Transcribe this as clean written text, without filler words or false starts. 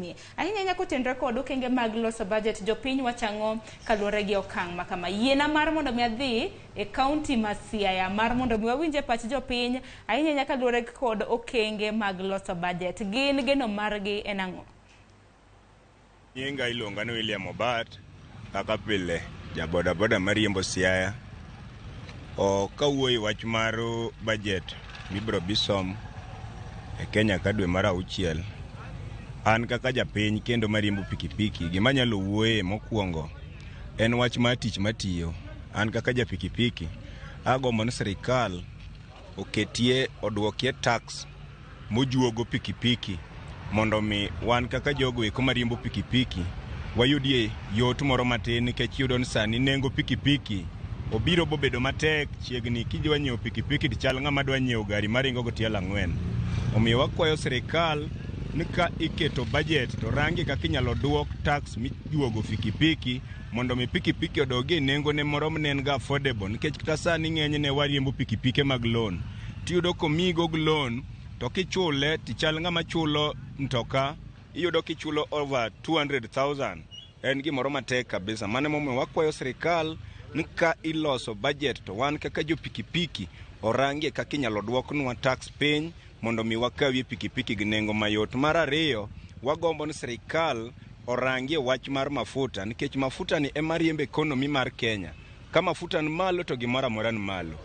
ni. Ahinya ahinya kotenore kod okenge mag loso budget, jopiny wacho ang'o kaluwore gi okang' ma kama. Yiena mar mondo mi adhi e kaunti ma Siaya mar mondo mi wawinje pach jopiny ahinya ahinya kaluwore kod okenge mag loso budget. Gin geno margi en ang'o? Nyinga iluonga ni William Obat, kaka pile ja bodaboda mariembo Siaya. O kawuoyo e wach mar budget mibiro bi som e Kenya ka dwe mar auchiel, an kaka japiny kendo mariembo pikipiki, gima anyalo wuoye mokwongo en wach mar tich matiyo. An kaka ja pikipiki, agombo ni sirikal oketie oduokie tax mojuogo pikipiki mondo mi wan kaka jogo eko mariembo pikipiki wayudie yot moro matin, nikech iyudo ni sani nengo pikipiki obiro bobedo matek chiegni. Kidwa nyiewo pikipiki to chal ng'ama dwa nyiewo gari maringo go tielo ang'wen. Omiyo wakwayo sirikal ni ka iketo budget to rangi kaka inyalo duok tax mijuogo pikipiki mondo mi pikipiki odogi e nengone moro mane en ga affordable, nikech kata sani ng'enyne wariembo pikipike mag loan, tiyudo komiyigo loan to kichule tichal ng'ama chulo mtoka, iyudo kichulo over 200,000. En gimoro matek kabisa. Mano emomiyo wakwayo sirikal ni ka iloso budget to wan kaka jo pikipiki orangie kaka inyalo duoknwa tax piny mondo mi wakawie pikipiki gi nengo mayot. Mar ariyo, wagombo ni sirikal orangie wach mar mafuta, nikech mafuta ni ema riembo economy mar Kenya. Ka mafuta ni malo to gimoro amora ni malo.